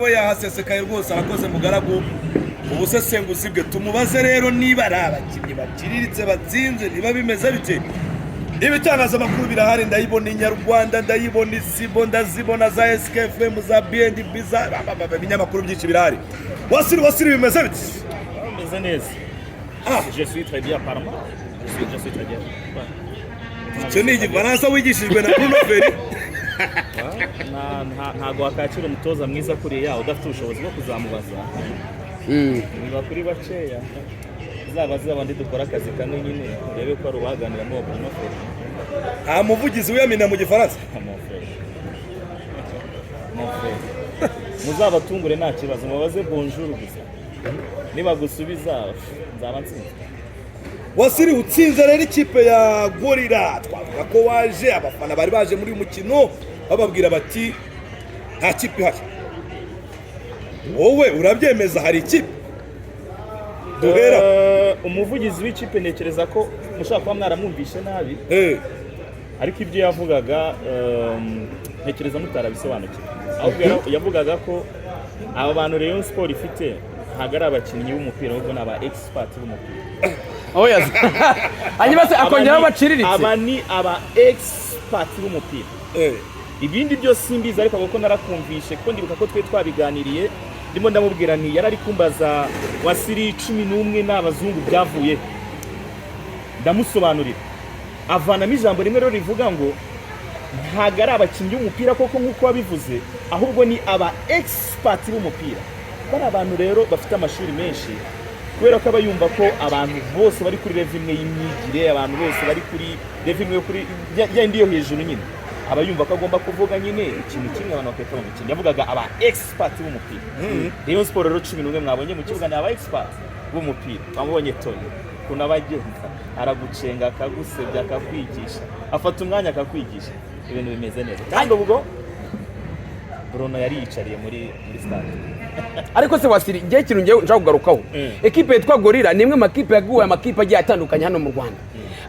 We yahasesekaye rwose, arakoze mugaragu. Ubusesenguzi bwe tumubaze rero niba ari abakinnyi baciriritse batsinze, niba bimeze bite. Ibitangazamakuru birahari, ndayibona Inyarwanda, ndayibona Isibo, ndazibona za SKFM, za BNB, za ibinyamakuru byinshi birahari. Wasiri, Wasiri, bimeze bite? Meze neza. Ah. Je suis très bien apparemment. Je suis très bien. Ouais. Icyo ni Igifaransa wigishijwe na Bruno Ferry? Ntago wakakira umutoza mwiza kuriya udafite ubushobozi bwo kuzamubaza. Biba kuri bakeya. Uzabaze abandi dukora akazi kamwe nyine, urebe ko ari uwaganira n'uwo Bruno Ferry. Nta muvugizi wiyamina mu Gifaransa? Mon frère. Mon frère. Muzabatungure nta kibazo, mubaze bonjour gusa. Nibagusubiza nzaba ntsinze. Wasiri, utsinze rero ikipe ya Gorilla, twavuga ko waje abafana bari baje muri uyu mukino bababwira bati nta kipe ihari. Wowe urabyemeza, hari ikipe duhera? Umuvugizi w'ikipe ntekereza ko mushobora kuba mwaramwumvishe nabi, ariko ibyo yavugaga ntekereza mutarabisobanukiwe. Ahubwo yavugaga ko aba bantu Rayon Sport ifite ntabwo ari abakinnyi b'umupira, ahubwo ni aba expert b'umupira. Oya, hanyuma se akongeraho baciriritse? Aba ni aba expert b'umupira. Ibindi byose simbizi, ariko kuko narakumvishe, kuko ndibuka ko twe twabiganiriye, ndimo ndamubwira nti yari ari kumbaza Wasiri, 11 n'abazungu byavuye, ndamusobanurira, avanamo ijambo rimwe rero rivuga ngo ntabwo ari abakinnyi b'umupira koko nk'uko wabivuze, ahubwo ni aba expert b'umupira. Bari abantu rero bafite amashuri menshi, kubera ko aba yumva ko abantu bose bari kuri level imwe y'imyigire, abantu bose bari kuri level imwe yo kuri ya yindi yo hejuru nyine, aba yumva ko agomba kuvuga nyine ikintu kimwe abantu bakahita bumva ikintu yavugaga, aba expert b'umupira. Rayon Sport rero, 11 mwabonye mu kibuga ni aba expert b'umupira. Twamubonye Tony ukuntu aba agenda aragucenga, akagusebya, akakwigisha, afata umwanya akakwigisha, ibintu bimeze neza. Kandi ubwo Bruno yari yicariye muri stade. Ariko se Wasiri, igihe ikintu ngewe nshaka kugarukaho, ekipe yitwa Gorilla ni imwe mu makipe yaguwe amakipe agiye atandukanye hano mu Rwanda.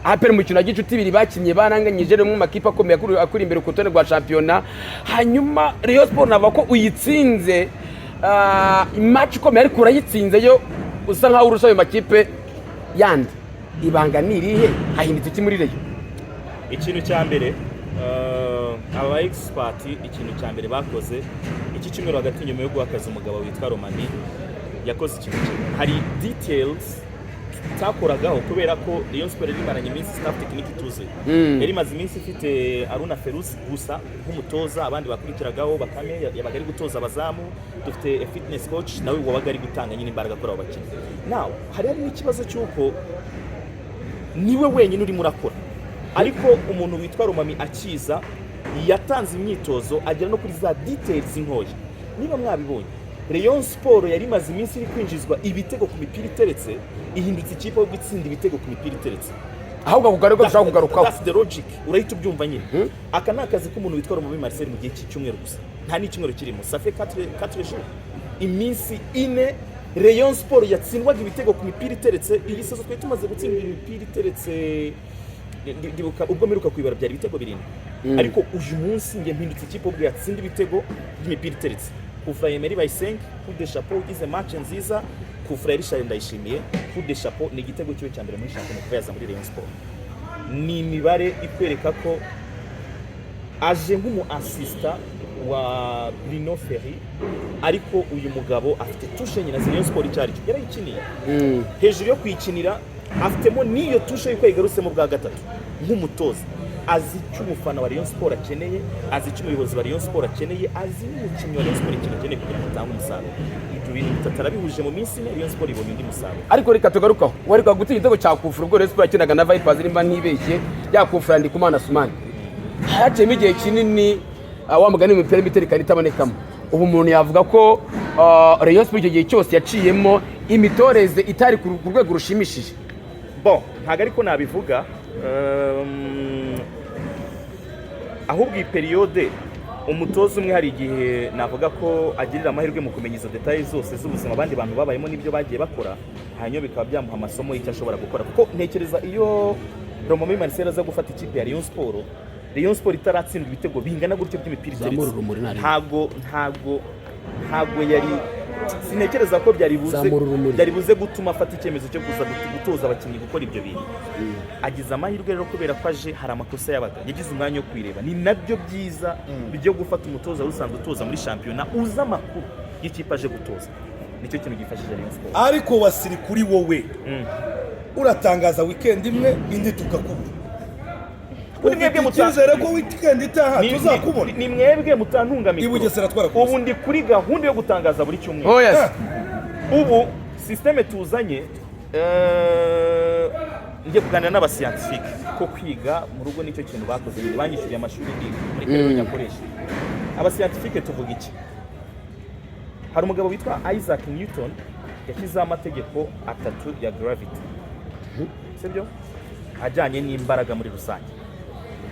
APR mu mukino wa gicuti ibiri bakinnye baranganyije, ni umwe mu makipe akomeye akuri imbere ku rutonde rwa shampiyona. Hanyuma Rayon Sport navuga ko uyitsinze, match ikomeye, ariko urayitsinze yo usa nkaho urusha ayo makipe yandi. Ibanga ni irihe? Hahindutse iki muri Rayon? Ikintu cya mbere, aba expert, ikintu cya mbere bakoze iki cyumweru hagati nyuma yo guha akazi umugabo witwa Romami, yakoze ikintu kimwe. Hari details tutakoragaho kubera ko Rayon Sport yari imaranye iminsi staff technique ituzuye. Yari imaze iminsi ifite Aruna Ferus gusa nk'umutoza, abandi bakurikiragaho Bakame yabaga ari gutoza abazamu, dufite fitness coach nawe wabaga ari gutanga nyine imbaraga kuri abo bakinnyi. Now hari n'ikibazo cy'uko niwe wenyine urimo urakora, ariko umuntu witwa Romami akiza yatanze imyitozo, agera no kuri za details ntoya. Niba mwabibonye, Rayon Sport yari imaze iminsi iri kwinjizwa ibitego ku mipira iteretse, ihindutse ikipe yo gutsinda ibitego ku mipira iteretse. Ahubwo ako karego dushobora kugarukaho. That's the logic, urahita ubyumva nyine. Aka ni akazi k'umuntu witwa Romami Marcel mu gihe cy'icyumweru gusa, nta n'icyumweru kirimo, ça fait 4 jours, iminsi 4 Rayon Sport yatsindwaga ibitego ku mipira iteretse. Iyi saison twari tumaze gutsindwa imipira iteretse, ndibuka ubwo mperuka kuyibara byari ibitego 7, ariko uyu munsi njye mpindutse ikipe ubwo yatsinda ibitego by'imipira iteretse. Kufra Emery Bayisenge, coup de chapeau, ugize match nziza. Kufra Richard Ndayishimiye, coup de chapeau, ni igitego cyiwe cya mbere muri shampiyona kuva yaza muri Rayon Sport. Ni imibare ikwereka ko aje nk'umu assistant wa Bruno Ferry, ariko uyu mugabo afite touche nyina Rayon Sport icyo ari cyo, yarayikiniye. Hejuru yo kuyikinira, afitemo n'iyo touche y'uko yayigarutsemo bwa gatatu nk'umutoza. Azi icyo umufana wa Rayon Sport akeneye, azi icyo umuyobozi wa Rayon Sport akeneye, azi n'umukinnyi wa Rayon Sport ikintu akeneye kugira ngo atange umusaruro. Ibyo bintu bitatu arabihuje mu minsi 4, Rayon Sport ibonye undi musaruro. Ariko reka tugarukaho, wari gutsinda igitego cya kufura ubwo Rayon Sport yakinaga na Vipers, nimba ntibeshye, ya kufura Ndikumana Sumani. Haciyemo igihe kinini, wa mugani imipira y'imiterekano itabonekamo. Ubu umuntu yavuga ko Rayon Sport icyo gihe cyose yaciyemo imitoreze itari ku rwego rushimishije? Bon, ntabwo ariko nabivuga, ahubwo iyi période umutoza umwe hari igihe navuga ko agirira amahirwe mu kumenya izo détails zose z'ubuzima abandi bantu babayemo n'ibyo bagiye bakora, hanyuma bikaba byamuha amasomo y'icyo ashobora gukora. Kuko ntekereza iyo Romami Marcel aza gufata ikipe ya Rayon Sport, Rayon Sport itaratsindwa ibitego bingana gutyo by'imipira Zamura iteretse, urumuri ntarengwa. ntabwo Ntabwo yari, sintekereza ko byari buze Zamura urumuri. byari buze gutuma afata icyemezo cyo kuza gutoza abakinnyi gukora ibyo bintu. Agize amahirwe rero kubera ko aje hari amakosa yabaga yagize umwanya wo kuyireba. Ni nabyo byiza byo gufata umutoza wari usanzwe utoza muri shampiyona, uzi amakuru y'ikipe aje gutoza. Nicyo kintu gifashije Rayon Sports. Ariko Wasiri, kuri wowe uratangaza weekend imwe, indi tukakubura. Kuri mwebwe Ufite icyizere ko weekend itaha tuzakubona? Ni mwebwe mutantunga I mikoro. Bugesera twarakubuze. Ubu ndi kuri gahunda yo gutangaza buri cyumweru. Oh yes. Ubu système tuzanye, ngiye kuganira n'aba scientifique ko kwiga mu rugo nicyo kintu bakoze nyine, banyishyuriye amashuri ndiga muri kaminuza nyakoresha. Aba scientifique tuvuga iki? Hari umugabo witwa Isaac Newton yashyizeho amategeko atatu ya gravity, sibyo, ajyanye n'imbaraga muri rusange.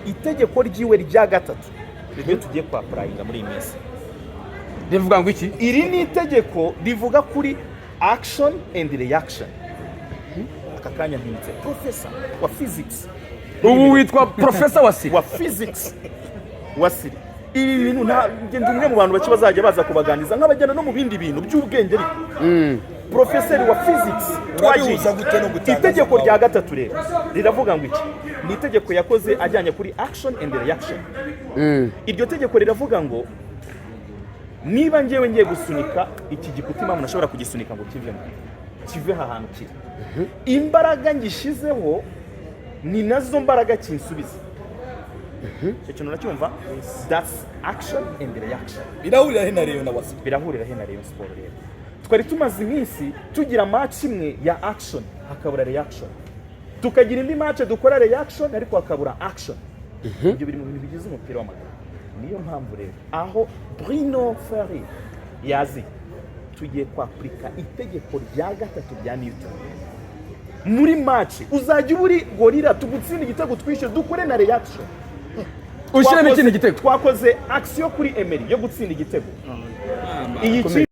Itegeko ryiwe rya gatatu niryo tugiye kwa applyinga muri iyi minsi. Rivuga ngo iki? Iri ni itegeko rivuga kuri action and reaction. Aka kanya mpindutse professor wa physics. Ubu witwa Professor Wasiri. Wa physics, Wasiri. Ibi bintu nta ngenda, umwe mu bantu bake bazajya baza kubaganiriza nk'abajyana no mu bindi bintu by'ubwenge, ariko professor wa physics. Urabihuza gute no gutangaza Itegeko kwawe? rya gatatu rero riravuga ngo iki? Ni itegeko yakoze ajyanye kuri action and reaction. Iryo tegeko riravuga ngo niba ngewe ngiye gusunika iki gikuta, impamvu nashobora kugisunika ngo kivemo, kive aha hantu kiri, imbaraga ngishyizeho ni nazo mbaraga kinsubiza. Icyo kintu uracyumva? That's action and reaction. Birahurira he na Rayon na Wasiri? Birahurira he na Rayon Sport rero? Twari tumaze iminsi tugira match imwe ya action hakabura reaction, tukagira indi match dukora reaction ariko hakabura action. Ibyo biri mu bintu bigize umupira w'amaguru. Niyo mpamvu rero aho Bruno Ferry yazi tugiye kwapurika itegeko rya gatatu rya Newton muri match. Uzajya uba uri Gorilla, tugutsinda igitego, twishyure, dukore na reaction. Ushyiremo ikindi gitego. Twakoze action kuri Emery yo gutsinda igitego iyi.